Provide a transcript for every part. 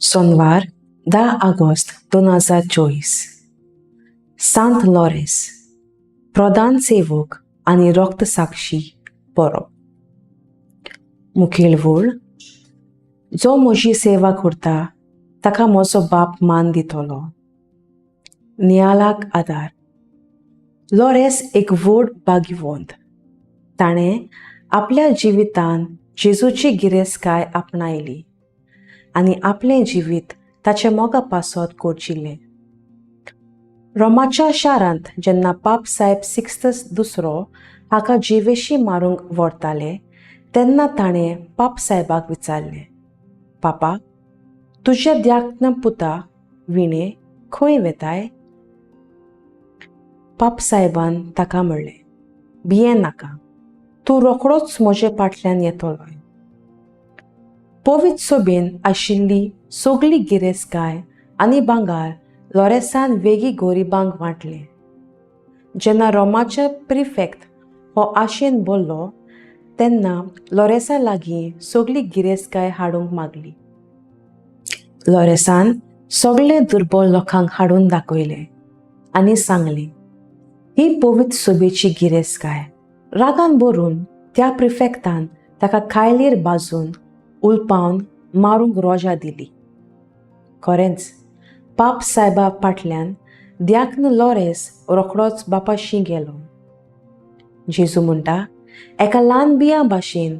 Sonwar 10 August 2024. सांत Laureus, प्रधान सेवक आनी रक्तसाक्षी परब. मुखेल वळ, जो म्हजी सेवा करता ताका म्हजो बाप मान दितलो. नियालाक आदार. लॉरेस एक व्हड भाग्यवंत. ताणें आपल्या जिवितान जेजूची गिरेस्तकाय आपणायली आनी आपलें जिवीत ताच्या मोगा पासत कोरचिल्लें. रोमाच्या शारांत जेन्ना पाप साहेब सिक्स्तस दुसरो हाका जिवेशी मारूंक व्हरताले तेन्ना ताणें पाप साहेबाक विचारलें, पापा, तुज्या द्याक्न पुता विणे खंय वेताय? पाप साहेबान ताका म्हणलें, भिये नाका, तूं रोखडोच म्हजे फाटल्यान येतलो. पवित्र सोबेन आशिल्ली सगली गिरेस्तकाय आनी भांगर लॉरेसान वेगीं गरिबांक वांटलें. जेन्ना रोमाचे प्रिफेक्ट हो आशेन बोल्लो तेन्ना लॉरेसा लागीं सगली गिरेस्तकाय हाडूंक मागली. लॉरेसान सगळे दुर्बळ लोकांक हाडून दाखयले आनी सांगलें, ही पवित्र सोबेची गिरेस्तकाय. रागान भरून त्या प्रिफेक्टान ताका कायलीर बाजून उलपावन मारूंक रोजा दिली. खरेंच पाप सायबा फाटल्यान द्याक्न लॉरेस रोखडोच बापाशी गेलो. जेजू म्हणटा, एका ल्हान बियां भाशेन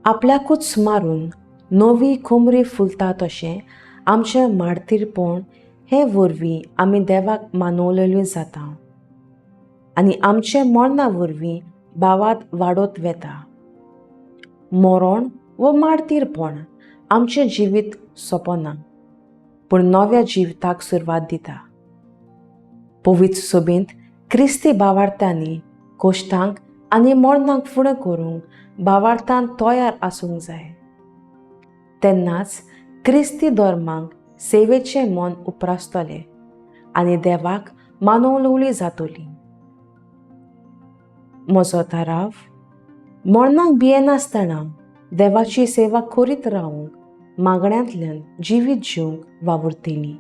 आपल्याकूच मारून नवी कोमरी फुलता तशें आमचें मार्तीरपण हे वरवीं आमी देवाक मानवलेली जाता आनी आमचे मरणा वरवीं भावात वाडत वेता. मरण वो मार्तीरपण आमचें जिवीत सोंपना, पूण नव्या जिविताक सुरवात दिता. पवित्र सोबेंत क्रिस्ती भावार्थ्यांनी कोश्टांक आनी मरणाक फुडें करूंक भावार्थान तयार आसूंक जाय. तेन्नाच क्रिस्ती धर्माक सेवेचें मन उप्रासतलें आनी देवाक मानवलवली जातली. म्हजो थाराव, मरणाक भियेनासतना देवाची सेवा करीत रावूंक मागण्यांतल्यान जिवीत जिवंक वावुरतली.